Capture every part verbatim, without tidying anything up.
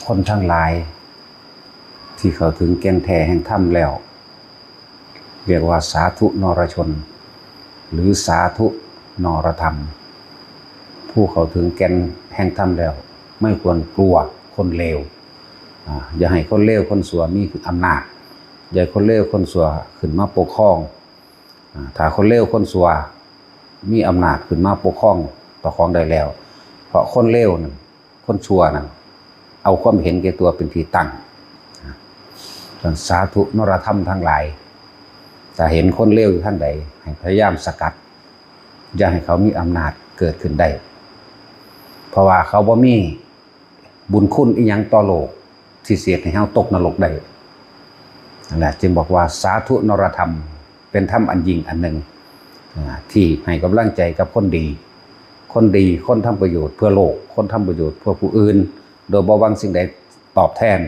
คนทั้งหลายที่เข้าถึงแก่นแท้แห่งธรรมแล้ว เรียกว่าสาธุนรชน หรือสาธุนรธรรม ผู้เข้าถึงแก่นแห่งธรรมแล้ว ไม่ควรกลัวคนเลว อ่า อย่าให้คนเลวคนชั่วมีอำนาจ อย่าให้คนเลวคนชั่วขึ้นมาปกครอง อ่า ถ้าคนเลวคนชั่วมีอำนาจขึ้นมาปกครองเจ้าของได้แล้ว เพราะคนเลวนั่น คนชั่วนั่น เอาความเห็นแก่ตัวเป็นที่ตั้ง อ่า สาธุนรธรรมทั้งหลาย ถ้าเห็นคนเลวอยู่ทางใด ให้พยายามสกัด อย่าให้เขามีอำนาจเกิดขึ้นได้ เพราะว่าเขาบ่มีบุญคุณอิหยังต่อโลก ที่สิเฮ็ดให้เฮาตกนรกได้ นั่นแหละจึงบอกว่าสาธุนรธรรม เป็นธรรมอันยิ่งอันหนึ่ง อ่า ที่ให้กำลังใจกับคนดี คนดี คนทำประโยชน์เพื่อโลก คนทำประโยชน์เพื่อผู้อื่น โดยบ่หวังสิ่งใดตอบแทน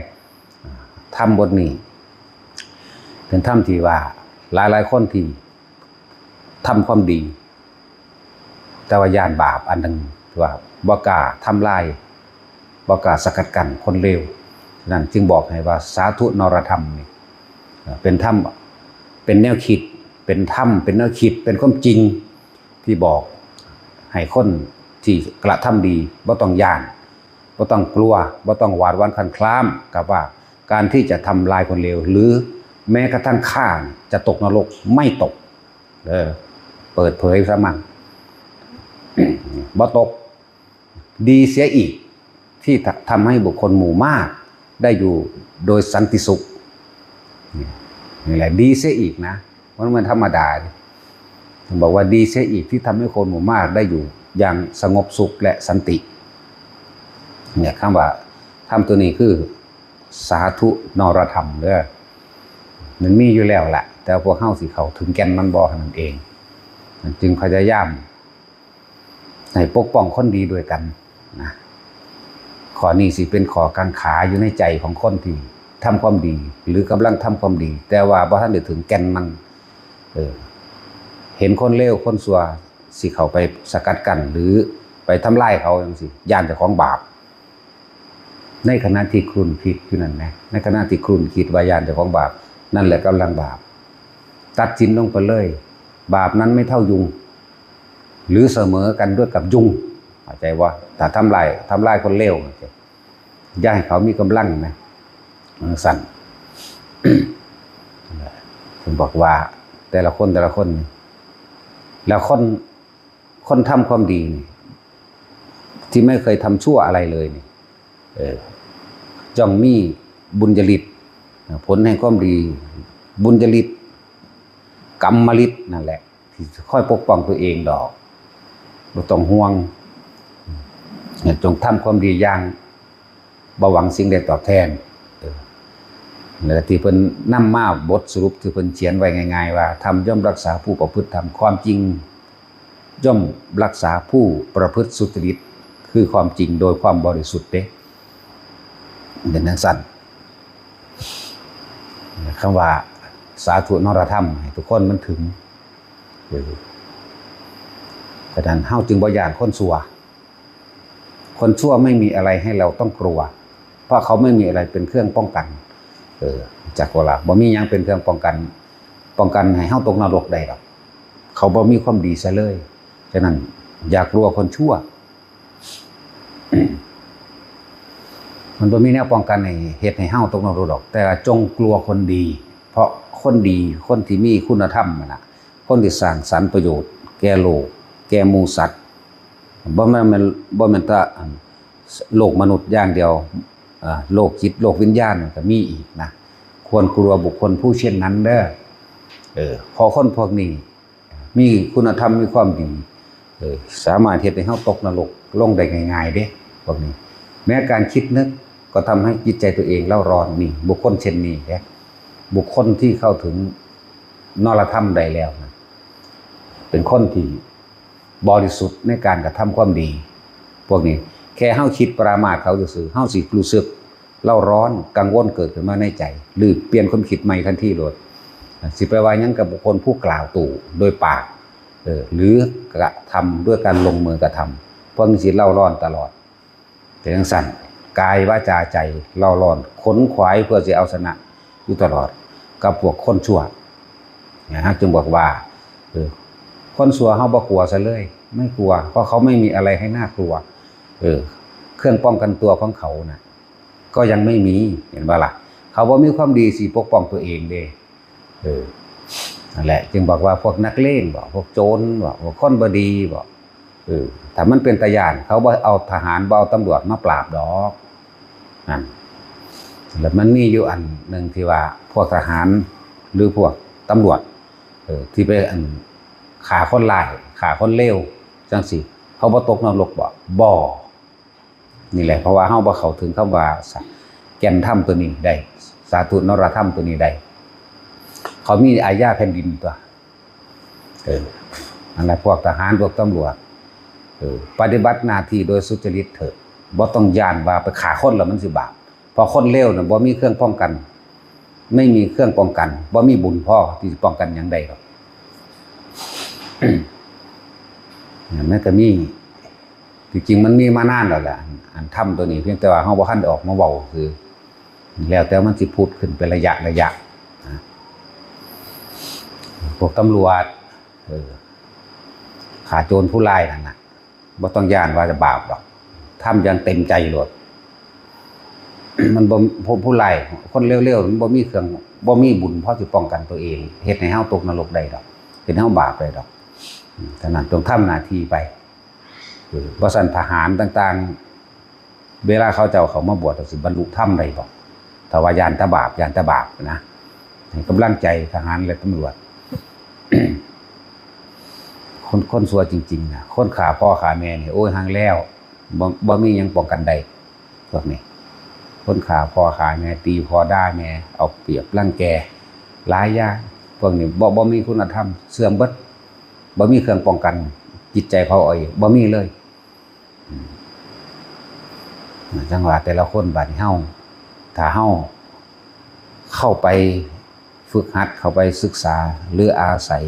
อ่า ธรรมบทนี้ เป็นธรรมที่ว่าหลายๆคนที่ทำความดี แต่ว่าย้านบาปอันหนึ่งที่ว่าบ่กล้าทำลาย บ่กล้าสกัดกั้นคนเลว ฉะนั้นจึงบอกให้ว่าสาธุนรธรรมนี่ เอ่อ เป็นธรรม เป็นแนวคิด เป็นธรรม เป็นแนวคิด เป็นความจริง ที่บอกให้คนที่กระทำดีบ่ต้องย้าน บ่ต้องกลัว บ่ต้องหวาดหวั่นคลานคลามกับว่าการที่จะทำลายคนเลว หรือแม้กระทั่งฆ่าจะตกนรกไม่ตก เออ เปิดเผยซะมั่ง บ่ตก ดีเสียอีก ที่ทำให้บุคคลหมู่มากได้อยู่โดยสันติสุข นี่แหละดีเสียอีกนะ มันมันธรรมดา บอกว่าดีเสียอีกที่ทำให้คนหมู่มากได้อยู่อย่างสงบสุขและสันติ เนี่ย คำว่าธรรมตัวนี้คือสาธุนรธรรมเด้อ มันมีอยู่แล้วแหละ แต่พวกเฮาสิเข้าถึงแก่นมันบ่เท่านั้นเอง มันจึงพยายาม ให้ปกป้องคนดีด้วยกันนะ ข้อนี้สิเป็นข้อกังขาอยู่ในใจของคนที่ทำความดี หรือกำลังทำความดี แต่ว่าบ่ทันได้ถึงแก่นมัน เออ เห็นคนเลวคนชั่วสิเข้าไปสกัดกั้น หรือไปทำลายเขาจังซี้ ย้านเจ้าของบาป ในขณะที่ครุ่นคิดอยู่นั่นนะ ในขณะที่ครุ่นคิดว่าย้านเจ้าของบาป นั่นแหละกำลังบาป ตัดสินลงไปเลย บาปนั้นไม่เท่ายุง หรือเสมอกันด้วยกับยุง เข้าใจว่า ถ้าทำลาย ทำลายคนเลว อย่าให้เขามีกำลังนะ สั่น ผมบอกว่าแต่ละคนแต่ละคนนี่ แล้วคน คนทำความดีนี่ ที่ไม่เคยทำชั่วอะไรเลยนี่ เออ ย่อมมีบุญญาฤทธิ์ ผลแห่งความดี บุญญาฤทธิ์ กรรมฤทธิ์นั่นแหละ ที่คอยปกป้องตัวเองดอก บ่ต้องห่วง จงทำความดีอย่างบ่หวังสิ่งใดตอบแทน เออ แล้วที่เพิ่นนำมาบทสรุปที่เพิ่นเขียนไว้ง่ายๆว่า ธรรมย่อมรักษาผู้ประพฤติธรรม ความจริงย่อมรักษาผู้ประพฤติสุจริต คือความจริงโดยความบริสุทธิ์เด้ เป็นจั่งซั่น คำว่าสาธุนรธรรม ให้ทุกคนมันถึง เออ ฉะนั้นเฮาจึงบ่ย้านคนชั่ว คนชั่วไม่มีอะไรให้เราต้องกลัว เพราะเขาไม่มีอะไรเป็นเครื่องป้องกัน เออ จักว่าล่ะ บ่มีหยังเป็นเครื่องป้องกัน ป้องกันให้เฮาตกนรกได้ดอก เขาบ่มีความดีซะเลย ฉะนั้นอย่ากลัวคนชั่ว มันบ่มีแนวป้องกันให้เฮ็ดให้เฮาตกนรกดอก แต่ว่าจงกลัวคนดี เพราะคนดี คนที่มีคุณธรรมนั่นน่ะ คนที่สร้างสรรค์ประโยชน์แก่โลก แก่หมู่สัตว์ บ่แม่น บ่แม่นแต่ อัน โลกมนุษย์อย่างเดียว อ่า โลกจิต โลกวิญญาณมันก็มีอีกนะ ควรกลัวบุคคลผู้เช่นนั้นเด้อ เออ เพราะคนพวกนี้ มีคุณธรรม มีความดี เออ สามารถเฮ็ดให้เฮาตกนรกลงได้ง่ายๆเด้ พวกนี้ แม้การคิดนึกก็ทำให้จิตใจตัวเองเร่าร้อน นี่ บุคคลเช่นนี้เด้ บุคคลที่เข้าถึงนรธรรมได้แล้วนะ เป็นคนที่บริสุทธิ์ในการกระทำความดี พวกนี้ แค่เฮาคิดปรามาสเขาซื่อๆ เฮาสิรู้สึก เร่าร้อนกังวลเกิดขึ้นมาในใจ หรือเปลี่ยนความคิดใหม่ทันทีโลด สิไปว่าหยังกับบุคคลผู้กล่าวตู่โดยปาก เออ หรือกระทำด้วยการลงมือกระทำ พวกนี้สิเร่าร้อนตลอด เป็นจั่งซั่น กายวาจาใจเร่าร้อนขนขวายเพื่อสิเอาชนะอยู่ตลอดกับพวกคนชั่วนะฮะ จึงบอกว่า เออ คนชั่วเฮาบ่กลัวซะเลย ไม่กลัว เพราะเขาไม่มีอะไรให้น่ากลัว เออ เครื่องป้องกันตัวของเขาน่ะ ก็ยังไม่มี เห็นบ่ล่ะ เขาบ่มีความดีสิปกป้องตัวเองเด้ เออ นั่นแหละ จึงบอกว่าพวกนักเลงบ่ พวกโจรบ่ พวกคนบ่ดีบ่ เออ ถ้ามันเป็นตาย้าน เขาบ่เอาทหาร บ่เอาตำรวจมาปราบดอก นั่น แล้วมันมีอยู่อันหนึ่งที่ว่าพวกทหาร หรือพวกตำรวจ เออ ที่ไปอัน ฆ่าคนร้าย ฆ่าคนเลว จังซี้ เขาบ่ตกนรกบ่ บ่ นี่แหละ เพราะว่าเฮาบ่เข้าถึงคำว่าสะ แก่นธรรมตัวนี้ได้ สาธุนรธรรมตัวนี้ได้ เขามีอาญาแผ่นดินตัว เออ นั่นแหละ พวกทหาร พวกตำรวจ เออ ปฏิบัติหน้าที่โดยสุจริตเถอะ บ่ต้องย้านว่าไปฆ่าคนแล้วมันสิบาป เพราะคนเลวน่ะบ่มีเครื่องป้องกัน ไม่มีเครื่องป้องกัน บ่มีบุญพอที่จะป้องกันหยังได้หรอก มันก็มี ที่จริงมันมีมานานแล้วแหละ อัน อันธรรมตัวนี้ เพียงแต่ว่าเฮาบ่ทันได้ออกมาเว้าซื่อ แล้วแต่มันสิผุดขึ้นเป็นระยะระยะนะ พวกตำรวจ เออ ฆ่าโจรผู้ร้ายนั่นน่ะ บ่ต้องย้านว่าจะบาปดอก ทำอย่างเต็มใจโลด มันบ่ ผู้ ผู้ร้าย คนเลวๆ มันบ่มีเครื่อง บ่มีบุญพอสิป้องกันตัวเอง เฮ็ดให้เฮาตกนรกได้ดอก เฮ็ดให้เฮาบาปได้ดอก อืม ฉะนั้นจงทำหน้าที่ไป เออ บ่ซั้นทหารต่างๆ เวลาเขาเจ้าเข้ามาบวช สิบรรลุธรรมได้บ่ ถ้าว่าย้านแต่บาป ย้านแต่บาปนะ ให้กำลังใจทหารและตำรวจ คน คนชั่วจริงๆ นะ คนฆ่าพ่อฆ่าแม่นี่ โอ้ย ห่างแล้ว บ่ บ่มีหยังป้องกันได้ พวกนี้ คนฆ่าพ่อฆ่าแม่ ตีพ่อด่าแม่ เอาเปรียบรังแก หลายอย่าง พวกนี้บ่ บ่มีคุณธรรม เสื่อมเบิด บ่มีเครื่องป้องกันจิตใจเขาเอาเอง บ่มีเลย อืม จังว่าแต่ละคนบัดนี้เฮา ถ้าเฮาเข้าไปฝึกหัด เข้าไปศึกษา หรืออาศัย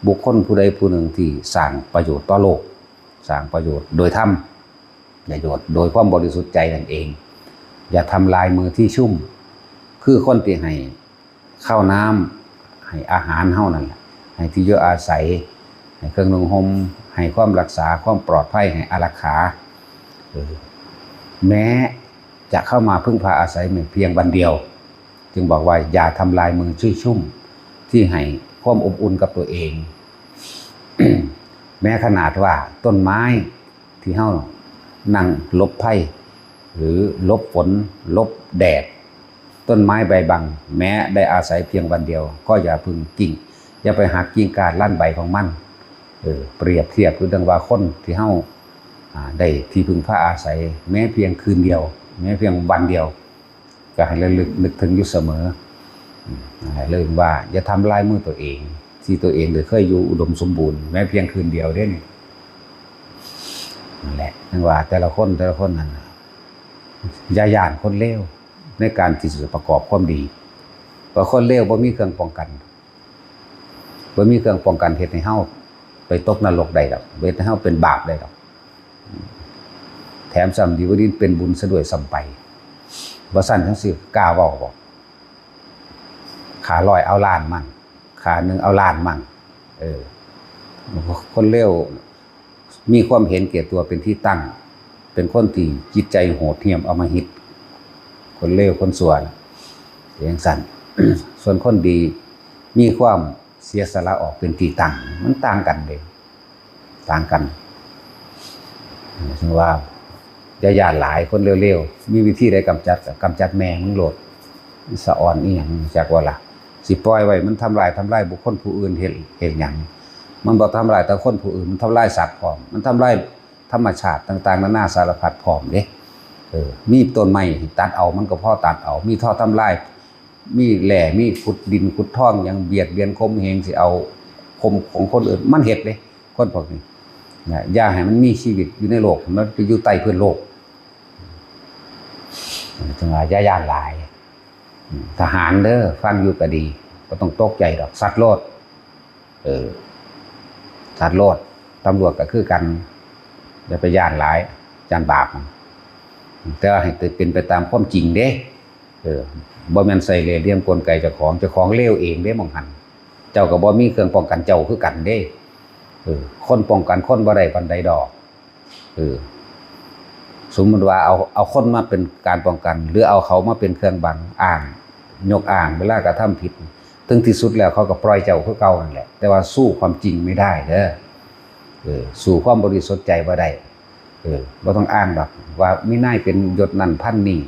บุคคลผู้ใดผู้หนึ่งที่สร้างประโยชน์ต่อโลก สร้างประโยชน์โดยธรรม ประโยชน์โดยความบริสุทธิ์ใจนั่นเอง อย่าทำลายมือที่ชุ่ม คือคนที่ให้ข้าวน้ำ ให้อาหารเฮานั่นแหละ ให้ที่อยู่อาศัย ให้เครื่องนุ่งห่ม ให้ความรักษา ความปลอดภัย ให้อารักขา เออ แม้จะเข้ามาพึ่งพาอาศัยเพียงวันเดียว จึงบอกว่าอย่าทำลายมือที่ชุ่ม ที่ให้ความอบอุ่นกับตัวเอง แม้ขนาดว่าต้นไม้ที่เฮานั่งหลบภัย หรือหลบฝน หลบแดด ต้นไม้ใบบัง แม้ได้อาศัยเพียงวันเดียว ก็อย่าเพิ่งกิ่ง อย่าไปหักกิ่งก้านล้านใบของมัน เออ เปรียบเทียบคือดังว่าคนที่เฮา อ่า ได้ที่พึ่งพาอาศัย แม้เพียงคืนเดียว แม้เพียงวันเดียว ก็ให้ระลึกนึกถึงอยู่เสมอ อืม ให้ระลึกว่าอย่าทำลายมือตัวเอง ที่ตัวเองได้เคยอยู่อุดมสมบูรณ์ แม้เพียงคืนเดียวเด้นี่ นั่นแหละ จังว่าแต่ละคน แต่ละคนนั่นน่ะ อย่าย้านคนเลวในการที่จะประกอบความดี เพราะคนเลวบ่มีเครื่องป้องกัน บ่มีเครื่องป้องกันเฮ็ดให้เฮาไปตกนรกได้ดอก เฮ็ดให้เฮาเป็นบาปได้ดอก แถมซ้ำดีกว่านี้เป็นบุญซะด้วยซ้ำไป บ่ซั้นจั่งซี้กล้าเว้าบ่ ฆ่าร้อยเอาล้านมั่ง ฆ่าหนึ่งเอาล้านมั่ง เออ คนเลวมีความเห็นแก่ตัวเป็นที่ตั้ง เป็นคนที่จิตใจโหดเหี้ยมอำมหิต คนเลวคนชั่วน่ะเป็นจั่งซั้น ส่วนคนดีมีความเสียสละออกเป็นที่ตั้ง มันต่างกันเด้ ต่างกัน ถึงว่าอย่าย้านหลายคนเลวๆ มีวิธีใดกำจัด ก็กำจัดแม่มึงโลด สะออนอีหยังจักว่าล่ะ สิปล่อยไว้มันทำลาย ทำลายบุคคลผู้อื่นเฮ็ด เฮ็ดหยัง มันบ่ทำลายแต่คนผู้อื่น มันทำลายสัตว์พร้อม มันทำลายธรรมชาติต่างๆ นานาสารพัดพร้อมเด้ เออ มีต้นไม้ตัดเอา มันก็พอตัดเอา มีท่อทำลาย มีแร่ มีขุดดินขุดทองหยังเบียดเบียนข่มเหงสิเอาข่มของคนอื่น มันเฮ็ดเด้ คนพวกนี้นะ อย่าให้มันมีชีวิตอยู่ในโลก มันไปอยู่ใต้พื้นโลก จังว่าอย่าย้านหลาย ทหารเด้อ ฟังอยู่ก็ดี บ่ต้องตกใจดอก ซัดโลด เออ ซัดโลด ตำรวจก็คือกัน อย่าไปย้านหลาย ย้านบาป แต่ว่าให้เป็นไปตามความจริงเด้ เออ บ่แม่นใส่เล่ห์เหลี่ยมกลไกเจ้าของ เจ้าของเลวเองเด้หม่องหั่น เจ้าก็บ่มีเครื่องป้องกันเจ้าคือกันเด้ เออ คนป้องกันคนบ่ได้ปานใดดอก เออ สมมุติว่าเอา เอาคนมาเป็นการป้องกัน หรือเอาเขามาเป็นเครื่องบังอ้าง ยกอ้างเวลากระทำผิด ถึงที่สุดแล้วเขาก็ปล่อยเจ้าคือเก่านั่นแหละ แต่ว่าสู้ความจริงไม่ได้เด้อ เออ สู้ความบริสุทธิ์ใจบ่ได้ เออ บ่ต้องอ้างดอกว่ามีนายเป็นยศนั่นพันนี่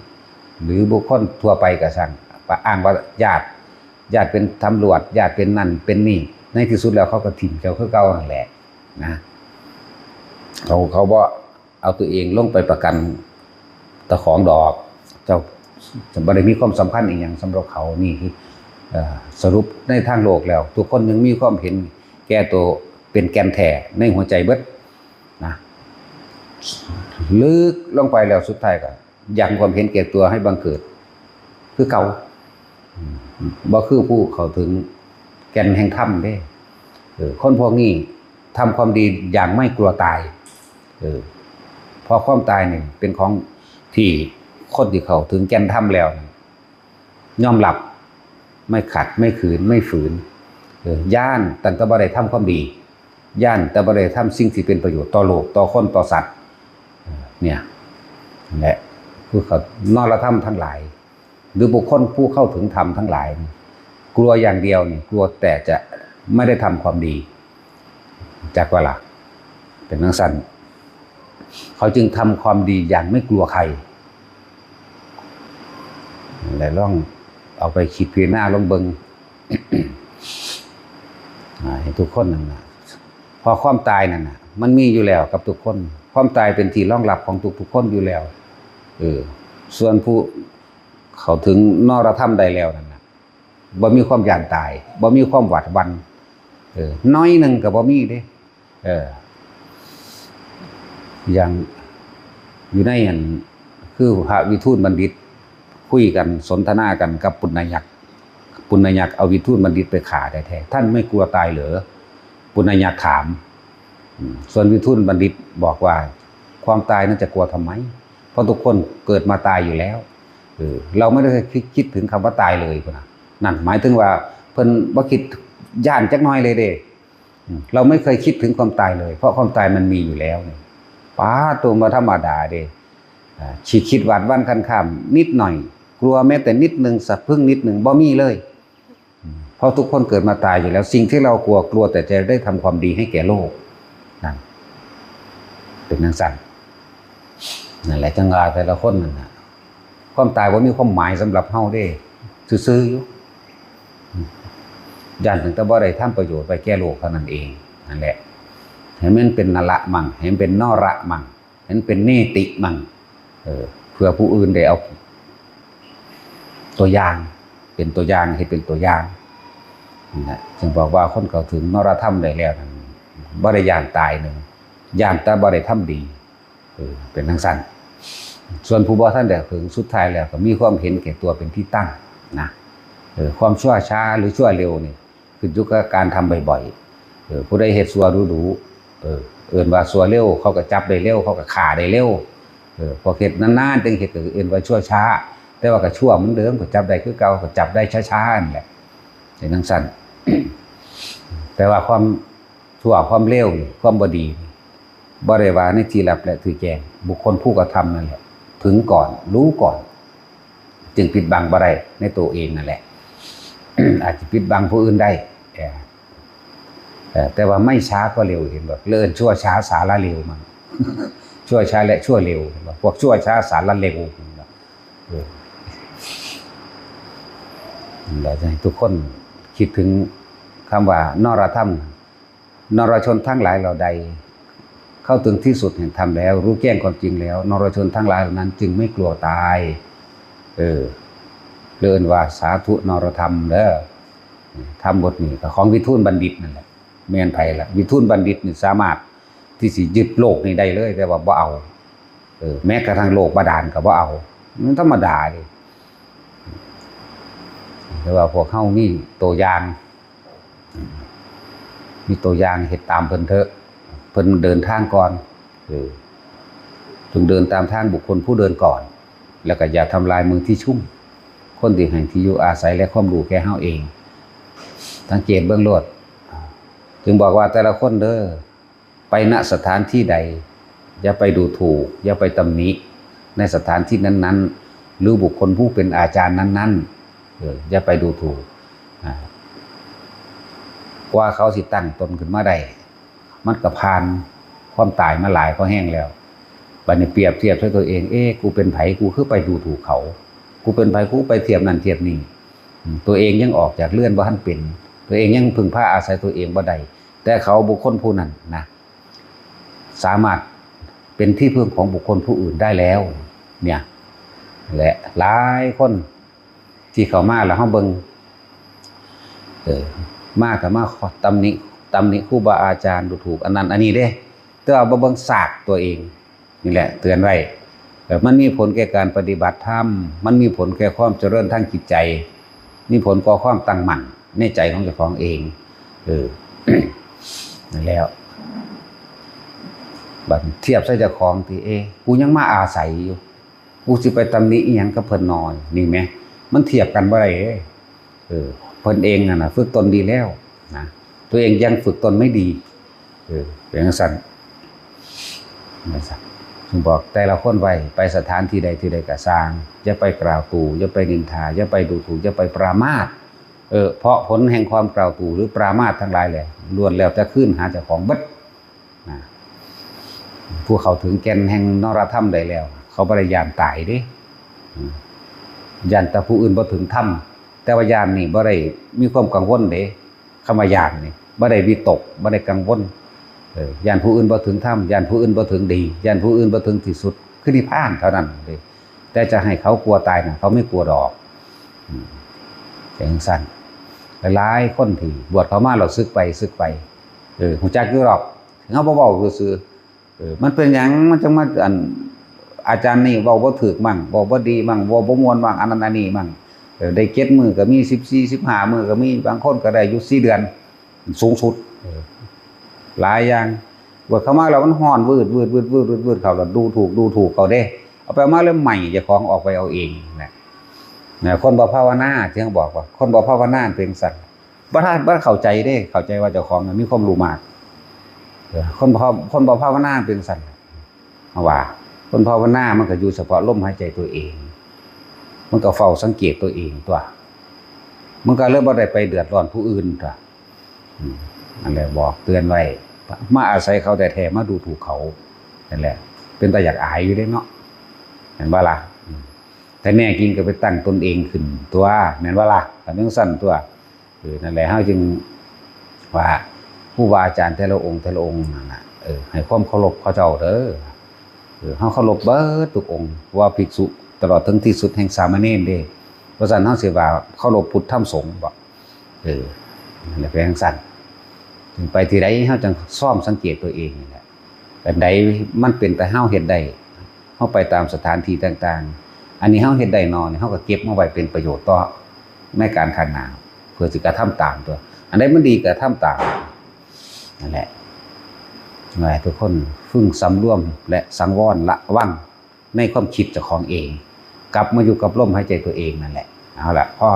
หรือบุคคลทั่วไปก็ช่าง ไปอ้างว่าญาติ ญาติเป็นตำรวจ ญาติเป็นนั่นเป็นนี่ ในที่สุดแล้วเขาก็ถิ่มเจ้าคือเก่านั่นแหละ นะ เขา เขาบ่เอาตัวเองลงไปประกันเจ้าของดอก เจ้าจะบ่ได้มีความสำคัญอีหยังสำหรับเขา นี่คือ เอ่อ สรุปในทางโลกแล้ว ทุกคนยังมีความเห็นแก่ตัวเป็นแก่นแท้ในหัวใจเบิดนะ ลึกลงไปแล้วสุดท้ายก็ยังความเห็นแก่ตัวให้บังเกิด คือเก่า อืม บ่คือผู้เข้าถึงแก่นแห่งธรรมเด้ เออ คนพวกนี้ทำความดีอย่างไม่กลัวตาย เออ เพราะความตายนี่เป็นของที่คนที่เข้าถึงแก่นธรรมแล้วนี่ยอมรับ ไม่ขัด ไม่ขืน ไม่ฝืน เออ ย้านตั้งแต่บ่ได้ทำความดี ย้านแต่บ่ได้ทำสิ่งที่เป็นประโยชน์ต่อโลก ต่อคน ต่อสัตว์ เออ เนี่ย นั่นแหละ คือเขานรธรรมทั้งหลาย หรือบุคคลผู้เข้าถึงธรรมทั้งหลายนี่ กลัวอย่างเดียวนี่ กลัวแต่จะไม่ได้ทำความดี จักว่าล่ะ เป็นจั่งซั้น เขาจึงทำความดีอย่างไม่กลัวใคร และลองเอาไปคิดพิจารณาลองเบิ่ง อ่า ให้ทุกคนนั่นนะ เพราะความตายนั่นนะ มันมีอยู่แล้วกับทุกคน ความตายเป็นที่รองรับของทุกๆคนอยู่แล้ว เออ ส่วนผู้เข้าถึงนรธรรมได้แล้วนั่นนะ บ่มีความย้านตาย บ่มีความหวาดหวั่น เออ น้อยหนึ่งก็บ่มีเด้ เออ อย่างอยู่ในอัน คือพระวิทูลบัณฑิต คุยกันสนทนากันกับปุณณยักษ์ ปุณณยักษ์เอาวิทูลบัณฑิตไปฆ่าแท้ๆ ท่านไม่กลัวตายเหรอ ปุณณยักษ์ถาม อืม ส่วนวิทูลบัณฑิตบอกว่า ความตายนั้นจะกลัวทำไม เพราะทุกคนเกิดมาตายอยู่แล้ว เออ เราไม่ได้คิด คิดถึงคำว่าตายเลยพุ้นนะ นั่นหมายถึงว่าเพิ่นบ่คิดย้านจักหน่อยเลยเด้ อืม เราไม่เคยคิดถึงความตายเลย เพราะความตายมันมีอยู่แล้วนี่ ป๊าด ตัวบ่ธรรมดาเด้ อ่า สิคิดหวาดหวั่นคันคามนิดหน่อย กลัวแม้แต่นิดหนึ่ง สะพรึงนิดหนึ่ง บ่มีเลย อืม เพราะทุกคนเกิดมาตายอยู่แล้ว สิ่งที่เรากลัว กลัวแต่จะได้ทำความดีให้แก่โลก นั่น เป็นจั่งซั้น นั่นแหละ จั่งว่าแต่ละคนนั่นน่ะ ความตายบ่มีความหมายสำหรับเฮาเด้ ซื่อๆอยู่ ย้านตั้งแต่บ่ได้ทำประโยชน์ไปแก่โลกเท่านั้นเอง นั่นแหละ ให้มันเป็นนระมั่ง ให้มันเป็นนระมั่ง ให้มันเป็นเนติมั่ง เออ เพื่อผู้อื่นได้เอาตัวอย่าง เป็นตัวอย่าง เฮ็ดเป็นตัวอย่าง นั่นแหละ จึงบอกว่าคนเข้าถึงนรธรรมได้แล้วนั่น บ่ได้ย้านตายหนึ่ง ย้านแต่บ่ได้ทำดี เออ เป็นจั่งซั้น ส่วนผู้บ่ทันได้ถึง สุดท้ายแล้วก็มีความเห็นแก่ตัวเป็นที่ตั้งนะ เออ ความชั่วช้าหรือชั่วเร็วนี่ ขึ้นอยู่กับการทำบ่อยๆ เออ ผู้ใดเฮ็ดชั่วดูๆ เออ เอิ้นว่าชั่วเร็ว เขาก็จับได้เร็ว เขาก็ฆ่าได้เร็ว เออ พวกเฮ็ดนานๆ จั่งเฮ็ดก็เอิ้นว่าชั่วช้า แต่ว่าก็ชั่วเหมือนเดิม ก็จับได้คือเก่า ก็จับได้ช้าๆ นั่นแหละ เป็นจั่งซั้น แต่ว่าความชั่ว ความเลวนี่ ความบ่ดีนี่ บ่ได้ว่าในที่ลับและที่แจ้ง บุคคลผู้กระทำนั่นแหละ ถึงก่อน รู้ก่อน จึงปิดบังบ่ได้ในตัวเองนั่นแหละ อาจจะปิดบังผู้อื่นได้ เออ เออ แต่ว่าไม่ช้าก็เร็ว เห็นบ่ เอิ้นชั่วช้าสาระเร็วมัน ชั่วช้าและชั่วเร็ว เห็นบ่ พวกชั่วช้าสาระเร็ว เห็นบ่ เออ เราจะให้ทุกคนคิดถึงคำว่านรธรรม นรชนทั้งหลายเหล่าใด เข้าถึงที่สุดแห่งธรรมแล้ว รู้แจ้งความจริงแล้ว นรชนทั้งหลายเหล่านั้นจึงไม่กลัวตาย เออ เอิ้นว่าสาธุนรธรรมเด้อ ธรรมบทนี้ก็ของวิทูลบัณฑิตนั่นแหละ แม่นไผล่ะ วิทูลบัณฑิตนี่สามารถที่สิยึดโลกนี้ได้เลย แต่ว่าบ่เอา เออ แม้กระทั่งโลกบาดาลก็บ่เอา มันธรรมดาเด้ แต่ว่าพวกเฮามีตัวอย่าง มีตัวอย่าง เฮ็ดตามเพิ่นเถอะ เพิ่นเดินทางก่อน เออ จงเดินตามทางบุคคลผู้เดินก่อน แล้วก็อย่าทำลายมือที่ชุ่ม คนที่ให้ที่อยู่อาศัยและความรู้แก่เฮาเอง สังเกตเบิ่งโลด จึงบอกว่าแต่ละคนเด้อ ไปณสถานที่ใด อย่าไปดูถูก อย่าไปตำหนิในสถานที่นั้นๆ หรือบุคคลผู้เป็นอาจารย์นั้นๆ เออ อย่าไปดูถูก อ่า กว่าเขาสิตั้งตนขึ้นมาได้ มันก็ผ่านความตายมาหลายพอแฮงแล้ว บัดนี้เปรียบเทียบใส่ตัวเอง เอ๊ะ กูเป็นไผ กูคือไปดูถูกเขา กูเป็นไผ กูไปเทียบนั่นเทียบนี่ อืม ตัวเองยังออกจากเรือนบ่ทันเป็น ตัวเองยังพึ่งพาอาศัยตัวเองบ่ได้ แต่เขาบุคคลผู้นั้นนะ สามารถเป็นที่พึ่งของบุคคลผู้อื่นได้แล้ว เนี่ย และหลายคนที่เข้ามาแล้วเฮาเบิ่ง เออ มาก็มาตำหนิ ตำหนิครูบาอาจารย์ ดูถูกอันนั้นอันนี้เด้ แต่ว่าบ่เบิ่งซากตัวเอง นี่แหละเตือนไว้ เออ มันมีผลแก่การปฏิบัติธรรม มันมีผลแก่ความเจริญทางจิตใจ มีผลก่อความตั้งมั่นในใจของเจ้าของเอง เออ นั่นแล้ว บัดเทียบใส่เจ้าของที่ เอ๊ะ กูยังมาอาศัยอยู่ กูสิไปตำหนิอิหยังกับเพิ่นน้อย นี่แหม มันเทียบกันบ่ได้เด้ เออ เพิ่นเองนั่นน่ะ ฝึกตนดีแล้วนะ ตัวเองยังฝึกตนไม่ดี เออ เป็นจั่งซั่น จั่งซั่น จึงบอกแต่ละคนไว้ ไปสถานที่ใดที่ใดก็ซ่าง อย่าไปกล่าวตู่ อย่าไปนินทา อย่าไปดูถูก อย่าไปปรามาส เออ เพราะผลแห่งความกล่าวตู่หรือปรามาสทั้งหลายแหละ ล้วนแล้วแต่คืนหาเจ้าของเบิด นะ ผู้เข้าถึงแก่นแห่งนรธรรมได้แล้ว เขาบ่ได้ย้านตายเด้ อืม ย้านแต่ผู้อื่นบ่ถึงธรรม แต่ว่าย้านนี่บ่ได้มีความกังวลเด้ คำว่าย้านนี่บ่ได้วิตก บ่ได้กังวล เออ ย้านผู้อื่นบ่ถึงธรรม ย้านผู้อื่นบ่ถึงดี ย้านผู้อื่นบ่ถึงที่สุด คือนิพพานเท่านั้นเด้ แต่จะให้เขากลัวตายน่ะ เขาไม่กลัวดอก อืม เป็นจั่งซั่น หลายๆคนที่บวชเข้ามาแล้วสึกไป สึกไป เออ ฮู้จักอยู่ดอก เฮาบ่เว้าซื่อๆ เออ มันเป็นหยัง มันจั่งมา อัน อาจารย์นี่เว้าบ่ถูกมั่ง เว้าบ่ดีมั่ง เว้าบ่ม่วนมั่ง อันนั้นอันนี้มั่ง เออ ได้เจ็ดมื้อก็มี สิบสี่ สิบห้ามื้อก็มี บางคนก็ได้อยู่สี่เดือน สูงสุด เออ หลายอย่าง บวชเข้ามาแล้วมันฮ้อนวืดวืดวืดวืดวืดวืด เขาแล้วดูถูก ดูถูกเขาเด้ เอาไปเอามาแล้วใหม่เจ้าของออกไปเอาเองนะ นะ คนบ่ภาวนา ที่เขาบอกว่า คนบ่ภาวนาเป็นจั่งซั่น บ่ทัน บ่เข้าใจเด้ เข้าใจว่าเจ้าของน่ะมีความรู้มาก เออ คนบ่ คนบ่ภาวนาเป็นจั่งซั่น เพราะว่าคนภาวนามันก็อยู่เฉพาะลมหายใจตัวเอง มันก็เฝ้าสังเกตตัวเองตั๊ว มันก็เลยบ่ได้ไปเดือดร้อนผู้อื่นตั๊ว อืม นั่นแหละ บอกเตือนไว้ มาอาศัยเขาแท้ๆ มาดูถูกเขา นั่นแหละ เป็นตาอยากอายอยู่เด้เนาะ แม่นบ่ล่ะ อืม แต่แน่จริงก็ไปตั้งตนเองขึ้นตั๊ว แม่นบ่ล่ะ คันจั่งซั่นตั๊ว เออ นั่นแหละ เฮาจึงว่าครูบาอาจารย์แต่ละองค์แต่ละองค์นั่นน่ะ เออ ให้ความเคารพเขาเจ้าเด้อ เออ เฮาเคารพเบิดทุกองค์ ว่าภิกษุตลอดถึงที่สุดแห่งสามเณรเด้ เพราะฉะนั้นเฮาสิว่าเคารพพุทธธรรมสงฆ์บ่ เออ นั่นแหละ เป็นจั่งซั่น ถึงไปที่ใดเฮาจั่งซ่อมสังเกตตัวเองนี่แหละ อันใดมันเป็นแต่เฮาเฮ็ดได้ เฮาไปตามสถานที่ต่างๆ อันนี้เฮาเฮ็ดได้น้อนี่ เฮาก็เก็บมาไว้เป็นประโยชน์ต่อในการข้างหน้า เพื่อสิกระทำตามตั๊ว อันใดมันดีก็ทำตาม นั่นแหละ ให้ทุกคนพึงสำรวมและสังวรระวังในความคิดเจ้าของเอง กลับมาอยู่กับลมหายใจตัวเองนั่นแหละ เอาละ พอ